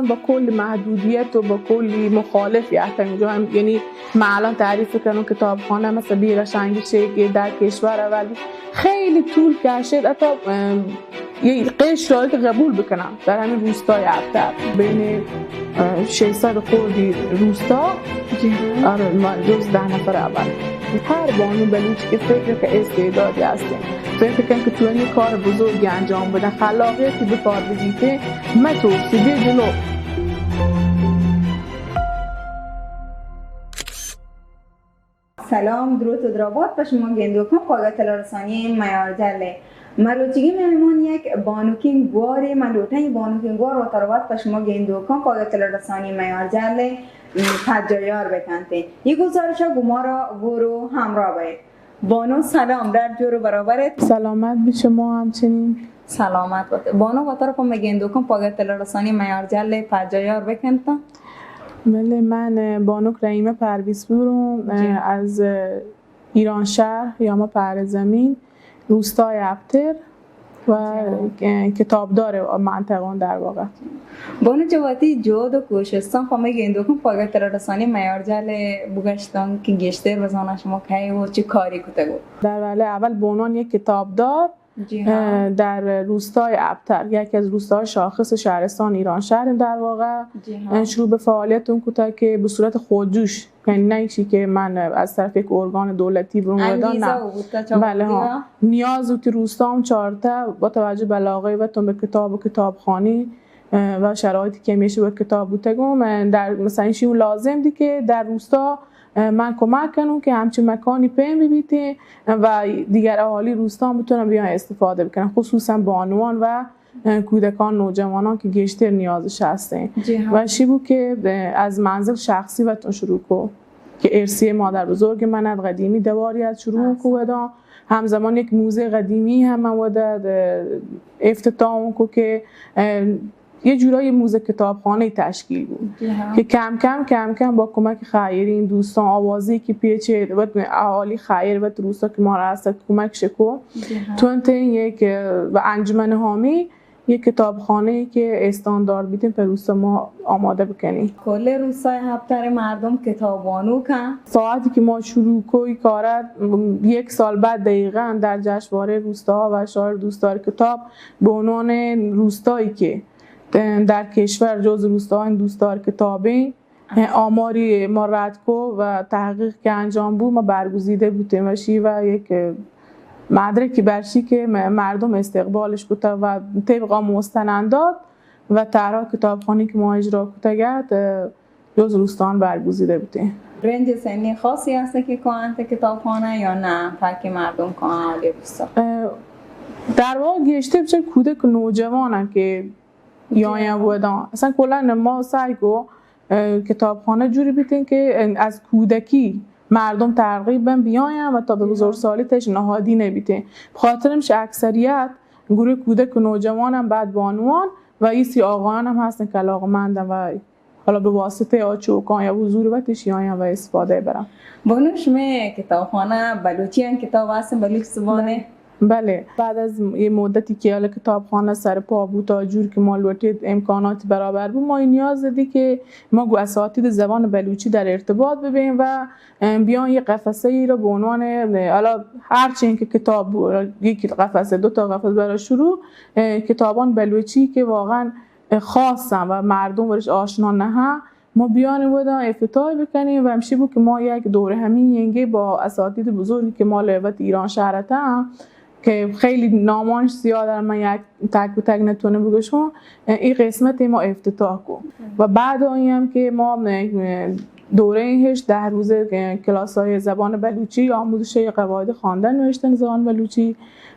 با کلی محدودیت و با کلی مخالف یاتن جو هم، یعنی من الان تعریف کنم کتابخانه مثل بی‌قشنگی چه که در کشور، ولی خیلی طول کشید حتی، ام، یه قشر شرایط قبول بکنم در همین روستای ابتر، بین، اه، ششصد خوردی روستا. آره، ما جز ده نفر اول. هر بانو بلوچ که فکر که استعدادی هستیم، فکر کن که تو این کار بزرگی انجام بده، خلاقیتی به کار بجیته، مترسی، بیا جلو. سلام، دروت و درابات په شما گندوکان پاگا تلارسانی میار جله. مروچیگی مهمان یک بانوکین گوارے، من لوٹاں یہ بانوکین گوار و تروات په شما گندوکان پاگا تلارسانی میار جله پجایار بکنتے. یہ گزارشا گمارا گورو همراه باید. بانو سلام، در جور و برابرت؟ سلامت بی شما همچنین. سلامت بات. بانو وتر په مگندوکان پاگا تلارسانی میار جله پجایار بکنتا. بله، من، اه، بانک رحیمه پرویزپورم، اه، جی. از، اه، ایرانشهر یا ما پهر زمین، روستای ابتر و، جی. اه، کتابدار منطقه در واقع. بانو جواتی جهد و کوشستان په مگندوکان پاگا تلارسانی میار جله بگشتان که گیشتر بزانه شما کی و چه کاری کتگو؟ در وهله اول به عنوان یک کتابدار جی ها. اه، در روستای ابتر، یکی از روستاهای شاخص شهرستان ایرانشهر در واقع، جی ها. اه، شروع به فعالیت اون کوتاه که به صورت خودجوش، یعنی نه ایشی که من از طرف یک ارگان دولتی برون ودان، نه. بوتا چه بله ها. نیاز و تی روستا هم چارته با توجه به علاقهٔ وتون به کتاب و کتابخانی، اه، و شرایطی که همیشه به کتاب بوتگم، اه، در مثلاً ایشی اون لازم دی که در روستا اه، من کمک کنم که همچین مکانی پیم ببیتیں و دیگر اهالی روستان بتونن بیان استفاده بکنن، خصوصاً بانوان و، اه، کودکان، نوجوانان که گیشتر نیازش هستیں. جی ها. و شی بو که، اه، از منزل شخصی وتون شروع کو که ارثی مادر بزرگ من ات، قدیمی دواری ات شروع کو ودان. همزمان یک موزه قدیمی هم من ودا، اه، افتتاح کو که، اه، یه جورایی موزه کتابخانه تشکیل بود، جی ها. که کم کم، کم کم با کمک خیرین، دوستان، آوازی که پیچه و اهالی خیر و روستا که ما را هست کمک شکو، جی ها. تونتین یک، اه، و انجمن هامی یک کتابخانه که استاندارد بیتیم پر روستا ما آماده بکنیم. کل روستای هفتر مردم کتابانو کن. ساعتی که ما شروع کوی کارت، م، یک سال بعد دقیقاً در جشنواره روستاها و شهر دوستدار کتاب به عنوان روستایی که در کشور جز روستاهای دوستدار کتابیں، آماری ما رد کو و تحقیق که انجام بود، ما برگزیده بودیم و شی و یک مدرکی برشی که م-، مردم استقبالش بوده و طبق مستندات و طرح کتابخانی که ما اجرا کتگت، اه، جز روستان برگزیده بودیم. رنج سنی خاصی هست که کانت کتابخانه یا نه؟ تاکه مردم کانت روستا؟ اه، در واقع گیشتر بچه کودک نوجوانن که یا، یا. بودن. اصلاً کلاً ما سعی کو، اه، کتابخانه جوری بیتین که از کودکی مردم ترغیب بن بیاین و تا به بزرگسالی تش نهادی نبیتین. بخاطر همش اکثریت گروه کودک و نوجوان هم بعد بانوان و ایسی آقایان هم هستن که علاقمندن و حالا به واسطهٔ آ چوکان یا حضور وتش یا و استفاده برن. بانو، شما کتابخانه بلوچی هم کتاب هستن، بلوچ زبانه؟ بله. بعد از یه مدتی که حالا کتابخانه سر پا بود، تا جور که ما لوٹید امکانات برابر بود، ما این نیاز دی که ما گو اساتید زبان بلوچی در ارتباط ببین و، اه، بیان یه قفسه ای را به عنوان، اه، حالا هر چی که کتاب بود، یک قفسه، دو تا قفسه برای شروع، اه، کتابان بلوچی که واقعاً خاصن و مردم ورش آشنا نه، ما بیان ودا افتتاح بکنیم و همشی بود که ما یک دوره همی ینگه با اساتید بزرگی که ما لعبت ایرانشهر اتن که خیلی نامانش زیاد، من یک تک به تک نتونه بگوشم، این قسمت ما افتتاح کو و بعد آیی هم که ما دوره هشت ده روزه کلاس های زبان بلوچی، آموزش قواعد خواندن نوشتن زبان بلوچی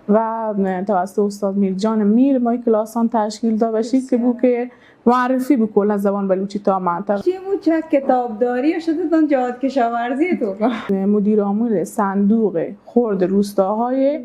و توسط استاد میرجان میر ما کلاسان تشکیل داد و شی که بود که معرفی بکل از زبان بلوچی تا منطقه. چی بود چه کتابداری شده تان جهاد کشاورزی تو؟ مدیر عامل صندوق خرد روستاهای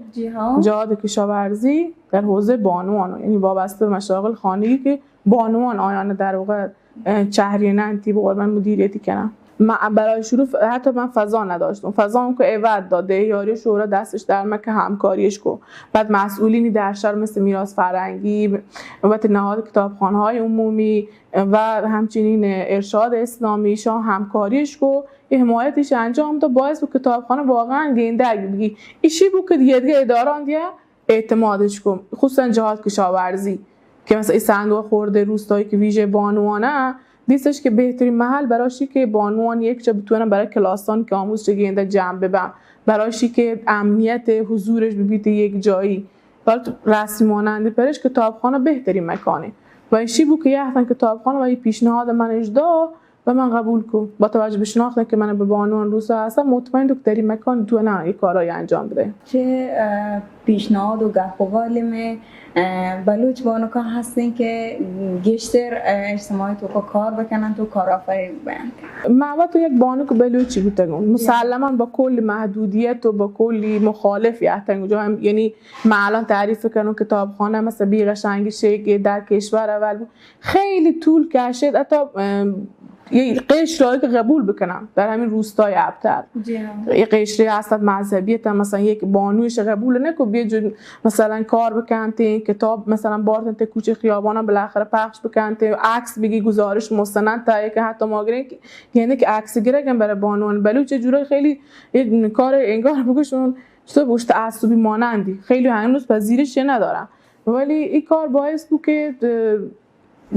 جهاد کشاورزی در حوزهٔ بانوان، یعنی وابسته به مشاغل خانگی که بانوان آیان در واقع، اه، چهریه ننتی به قول من مدیریتی کنن. من برای شروع ف-، حتی من فضا نداشتم. فضا هم که عوض داد، یاری شورا دستش در مکه، همکاریش کو. بعد مسئولینی در شهر مثل میراث فرهنگی، وت نهاد کتابخانه‌های عمومی و همچنین ارشاد اسلامی شان همکاریش کو، یه حمایتش انجام داد، باعث بود کتابخانه واقعاً گنده بگی. ایشی بود که دیگه، دیگه اداران دیگه اعتمادش کو، خصوصاً جهاد کشاورزی که مثلاً این صندوق خورده روستایی که ویژه بانوانه، دیستش که بهترین محل برای شی که بانوان یک جا بتونن برای کلاسان که آموزش گنده جمع ببن، برای شی که امنیت حضورش ببیت یک جایی. حالا تو رسمی مانند پرش کتابخانه بهترین مکانه و ایشی بود که یه کتابخانه و یه پیشنهاد منش دا و من قبول کو. با توجه به شناخت که من به بانوان روسا هستم، مطمئن دو که در این مکان تو نه یه کارایی انجام بده. چه، اه، پیشنهاد و گپ و گال می، اه، بلوچ بانوکان هستین که گیشتر، اه، اجتماعی توکا کار بکنن تو کارآفرین بین؟ من وت یک بانوک بلوچی بوتگم، مسلماً با کلی محدودیت و با کلی مخالفیت. انگو جا هم، یعنی من الان تعریف کنم کتابخانه مثل بی قشنگی شه که در کشور اول بود، خیلی طول کشید، حتی، ام، یه قشرایی که قبول بکنم در همین روستای ابتر. یه قشری هستن مذهبی، تا مثلاً یک بانویش قبول نکو، بیا جو مثلاً کار بکنتی، کتاب مثلاً بارتن ته کوچه خیابانا بالاخره پخش بکنتی، عکس بگی، گزارش مستند تا که حتی ما گرین که، یعنی که عکس گرگن برای بانوان بلوچ جورای خیلی یک کار انگار بگوشون چطور بگوش تعصبی مانندی، خیلی هنوز پذیرشی ندارن. ولی این کار باعث بود که، اه،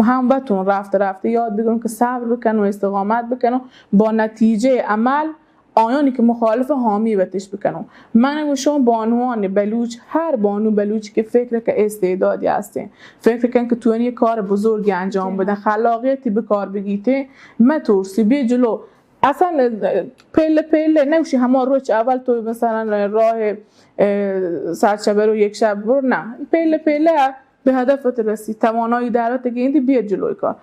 هم بتون رفته رفته یاد بگیرن که صبر بکنن و استقامت بکنن، با نتیجهٔ عمل آیانی که مخالف حامی وتش بکنن. من و شما بانوان بلوچ، هر بانو بلوچ که فکر که استعدادی هستین، فکر کن که تو یه کار بزرگی انجام بدن، خلاقیتی به کار بگیته، مترسی، بیا جلو. اصلاً پله پله نوشی همه روچ اول تو مثلاً راه، اه، سرچه برو یک شب برو، نه، پله پله به هدفت رسی. توانایی دارت گیندی، بیا جلوی کار.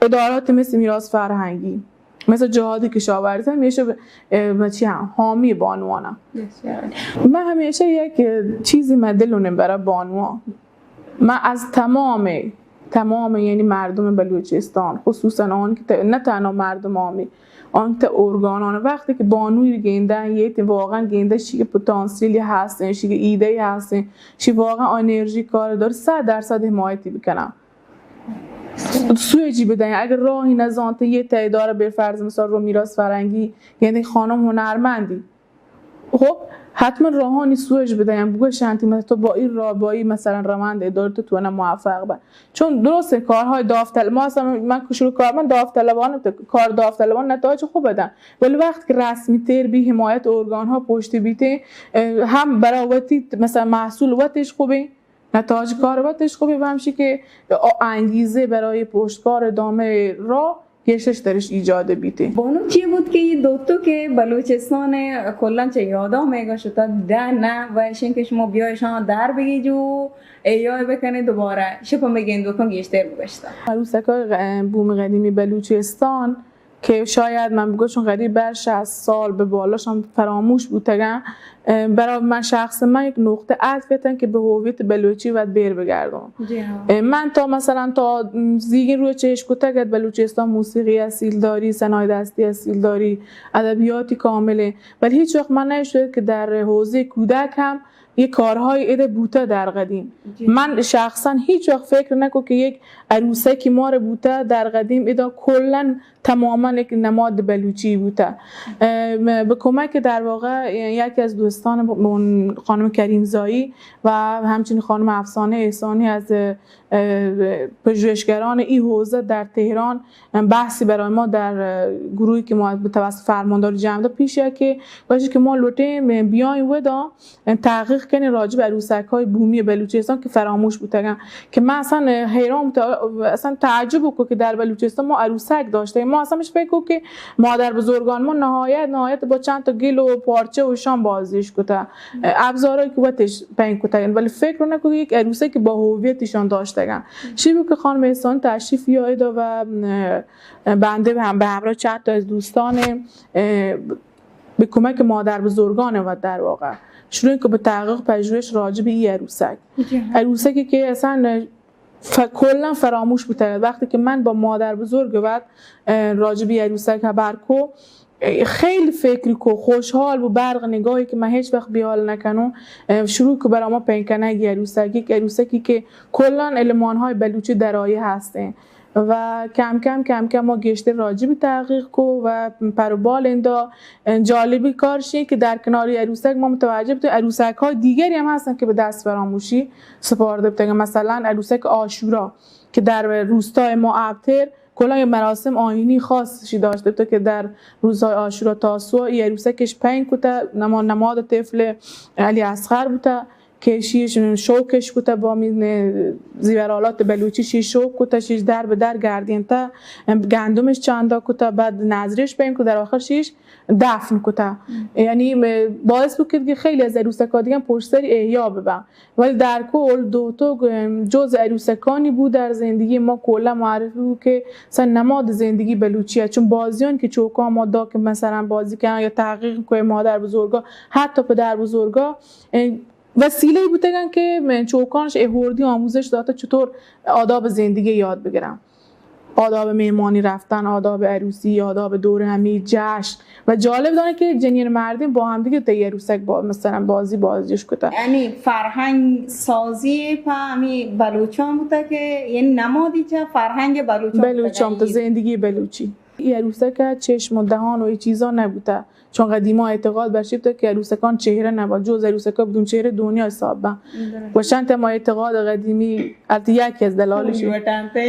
ادارات مثل میراث فرهنگی، مثل جهاد کشاورزی همیشه به، اه، به چی هم حامی بانوانم. من همیشه یک چیزی من دلونم برای بانوان. من از تمام، تمام یعنی مردم بلوچستان، خصوصاً آن که ت-، نه تنها مردم عامی، آن که ارگانان، وقتی که بانوی گندن، یه تی واقعاً گنده شی که پتانسیلی هستن، شی که ایده‌ای هستن، شی واقعاً انرژی کار داره، صد درصد حمایتی بکنم. سوی جی بدن، اگر راهی نزانته، یه تی اداره به فرض مثال رو میراث فرهنگی، یعنی خانم هنرمندی، خب، حتماً راهانی سوژ بدیم، بگوشن تی مثلاً تو با این راه، با این مثلاً روند اداره تو توانه موفق به. چون درسته کارهای داوطلب، ما اصلاً من که شروع کار، من داوطلبانه ت-، کار داوطلبان نتایج خوب بدن، ولی وقت که رسمی تر بی، حمایت ارگان ها پشت بیته، اه، هم برای وتی مثلاً محصول وتش خوبه، نتایج کار وتش خوبه و همشی که انگیزه برای پشتکار ادامه راه گیشش درش ایجاد بیته. بانو چی بود که این دوتو که بلوچستان کلاً چه یادا میگا شتا ده نه و اشین که شما بیایشان در بگی جو احیای بکنه دوباره شپا میگین دوکان گیشتر بگشتا. عروسکای غ-، بوم قدیمی بلوچستان که شاید من بگوشم قریب بر شصت سال به بالاشان فراموش بوتگن، اه، برای من شخص من یک نقطه عطف یتن که به هویت بلوچی باید بیر بگردم. اه، من تا مثلاً تا زیگین روی چه اشکتگ ات بلوچستان موسیقی اصیل داری، صنایع دستی اصیل داری، ادبیاتی کامله، ولی هیچ وقت من نشد که در حوزهٔ کودک هم یه کارهای اده بوته در قدیم. من شخصاً هیچ وقت فکر نکو که یک عروسکی مار بوته در قدیم، ادا کلاً تماماً یک نماد بلوچی بوته. اه، م-، به کمک در واقع یکی از دوستان ب-، اون خانم کریم زایی و همچنین خانم افسانه احسانی از، اه، پژوهشگران این حوزه در تهران بحثی برای ما در، اه، گروهی که ما به توسط فرمانداری جمع داد پیش آید که باشه که ما لوٹیم بیایم ودا تحقیق کنه راجع به عروسک‌های بومی بلوچستان که فراموش بوتگن، که من اصلاً حیران بوتم، اصلاً تعجب کو که در بلوچستان ما عروسک داشته. ما اصلاً مش فکر کو که مادر بزرگان ما نهایت، نهایت با چند تا گل و پارچه و شان بازیش کته، ابزارهایی که وتش پنگ کتگن، ولی فکر نکو که یک عروسک با هویتشان داشتگن. چی بود که خانم احسان تشریف یاید و، اه، بنده به هم، به همراه چند تا از دوستان، اه، به کمک مادر بزرگان و در واقع شروع که به تحقیق پژوهش راجع به این عروسک. عروسکی که اصلاً ف-، کلاً فراموش بوده. وقتی که من با مادر بزرگ وت، اه، راجع به این عروسک خبر کو، خیلی فکر کو، خوشحال بو، برق نگاهی که من هیچ وقت بیال نکنم. شروع که برای ما پنکنگی عروسکی که عروسکی که کلاً المان‌های بلوچی درایی هستن و کم کم کم کم ما گیشتر راجع به تحقیق کو و پر و بال اندا. جالبی کارش این که در کنار عروسک ما متوجه بودیم عروسک های دیگری هم هستن که به دست فراموشی سپارده بودن، مثلاً عروسک عاشورا که در روستای ما ابتر کلا یه مراسم آیینی خاصشی داشته بوده که در روزهای عاشورا تاسوعا ای عروسکش پنگ کته، نما-، نماد طفل علی اصغر بوده که شیش شوکش کته با می-، زیورالات بلوچی شیش شوک کته، شیش در به در گردینته، گندمش چندا کته، بعد نظریش پنگ کته، در آخر شیش دفن کته. یعنی باعث بود که خیلی از عروسکا دیگه پشت سری احیا ببن. ولی در کل دوتوگ جز عروسکانی بود در زندگی ما کلا معرفی بود که مثلاً نماد زندگی بلوچی است، چون بازیان که چوکان ما دا که مثلاً بازی کنن یا تحقیق که مادر بزرگا، حتی پدر بزرگا، اه، وسیله‌ای بوتگن که من چوکانش اهوردی آموزش داده چطور آداب زندگی یاد بگیرن. آداب مهمانی رفتن، آداب عروسی، آداب دور همی، جشن. و جالب دانه که جنین مردین با هم دیگه تی عروسک با، مثلاً بازی بازیش کته. یعنی فرهنگ سازی په همی بلوچان بوته که یعنی نمادی چه فرهنگ بلوچان بوته. بلوچان بوته، زندگی بلوچی. ای عروسک چشم و دهان و ای چیزا نبوته. چون قدیما اعتقاد بر چی بوته که عروسکان چهره نبا، جز عروسکا بدون چهره دنیا حساب بن. درست. و چند تا ما اعتقاد قدیمی، البته یکی از دلایلش،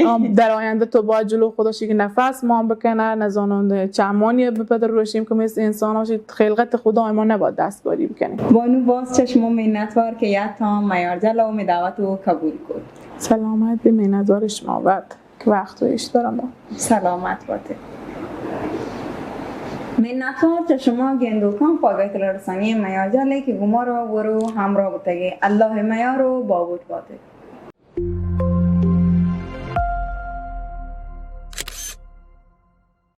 آم، در آینده تو باید جلو خدا شی که نفس مان بکنه، نزانان چمانی به پدر روشیم که مثل انسان ها شی، خلقت خدا ما نباید دستکاری بکنیم. بانو، باز چه شما منتوار که یک تا میارجل و می دعوت و قبول کت. سلامت بی، منتوار شما بعد. که وقت و اشترم. سلامت باته. منتوار چه شما گندوکان پاگت رسانی میاجله که گمار و برو همراه بوتگی. الله میار و باوت باته.